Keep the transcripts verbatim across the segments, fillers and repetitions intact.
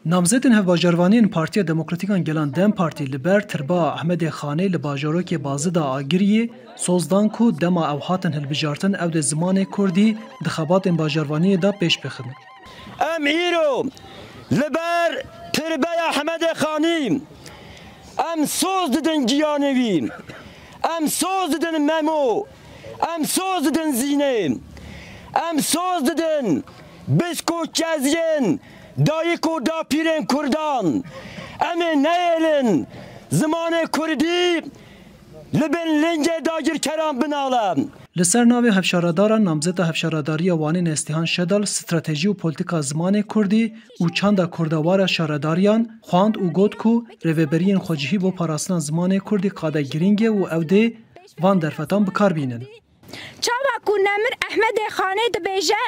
Namzetên hevbajarvaniyên Partiya Demokratîk a Gelan DEM Partî li ber tirba Ehmedê Xanê li bajarokê Bazida Agiriyê soz dan ku dema ew hatin hilbijartin ew dê zimanê kurdî di xebatên bajarvaniyê de pêş bixin. Em îro li ber tirbeya Ehmedê Xanî em soz didin giyanê wî, em soz didin Memo, em soz didin Zînê, em soz didin bisk û çeziyên dayik û dapîrên kurdan. Em ê nehêlin zimanê kurdî li bin lingê dagirkeran binale. Li ser navê hevşaredaran namzeta Hevşaredariya Wanê Nestihan Şedal stratejî û polîtîka zimanê kurdî û çanda kurdewar a şaredariyan xwend û got ku rêveberiyên xwecihî bo parastina zimanê kurdî qade girîng e û ew dê van derfetan bi kar bînin. Çawa ku Nemir Ehmedê Xanê dibêje,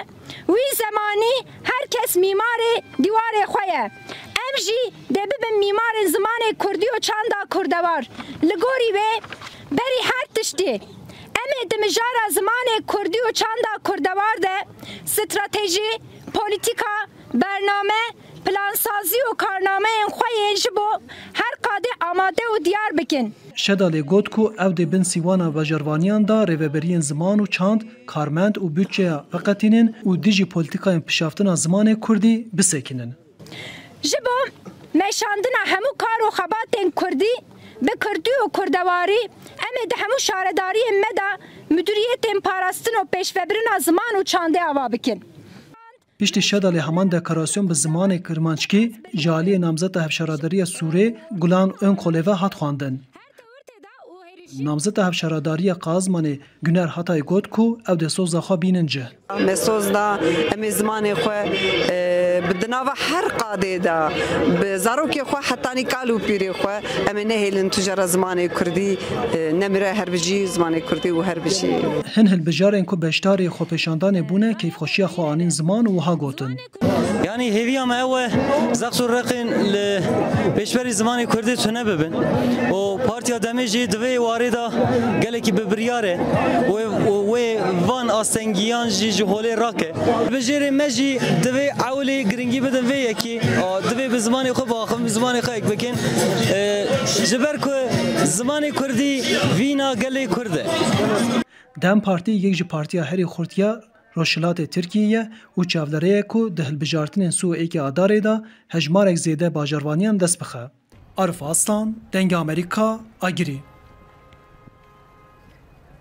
wî zemanî her kes mîmarê dîwarê xwe ye. Em jî dê bibin mîmarên zimanê kurdî û çanda kurdewar. Li gorî wê, berî her tiştî, em ê di mijara zimanê kurdî û çanda kurdewar de stratejî, polîtîka, bername, plansazî û karnameyên xwe yên ji bo her qadê amade û diyar bikin. Şedalê got ku ew dê bin sîwana bajarvaniyan de rêveberiyên ziman û çand, karmend û budçeya veqetînin û dijî polîtîkayên pişaftina zimanê kurdî bisekinin. Ji bo meşandina hemû kar û xebatên kurdî bi kurdî û kurdewarî, em ê di hemû şaredariyên me de mudûriyetên parastin û pêşvebirina ziman û çandê ava bikin. Piştî Şedalê heman deklarasyon bi zimanê kirmanckî ji aliyê namzeta Hevşaredariya Sûrê Gulan Önkolê ve hat xwendin. Namzeta Hevşaredariya Qazmanê Güner Hatay got ku ew dê soza xwe bînin cih. Me soz da, em ê zimanê xwe, e, bi di nava her qadê de, bi zarokê xwe hetanî kal û pîrê xwe, em ê nehêlin tujara zimanê kurdî, e, nemire, her bijî zimanê kurdî û her bijî. Hin hilbijarên ku beşdarî xwepêşandanê bûne, keyfxweşiya xwe anîn ziman û wiha gotin. Yanî hêviya me ew e, zext û reqên li pêşberî zimanê kurdî tune bibin. Û Partiya Demê jî di vê warê de gelekî bi biryar e. Wê, û wê van astengiyan jî ji holê rake. Bijêrê me jî divê ewilî giringî bidin vê yekê. A, divê bi zimanê xwe biaxivin, bi zimanê xwe yek bikin. E, ji ber ku zimanê kurdî vîna gelê kurd e. DEM Partî yek ji partiya herî xurt ya Rojhilatê Tirkiyê ye û çavdere ye ku di hilbijartinên sî û êkê Adarê de hejmarek zêde bajarvaniyan dest bixe. Arif Aslan, Dengê Amerîka, Agirî.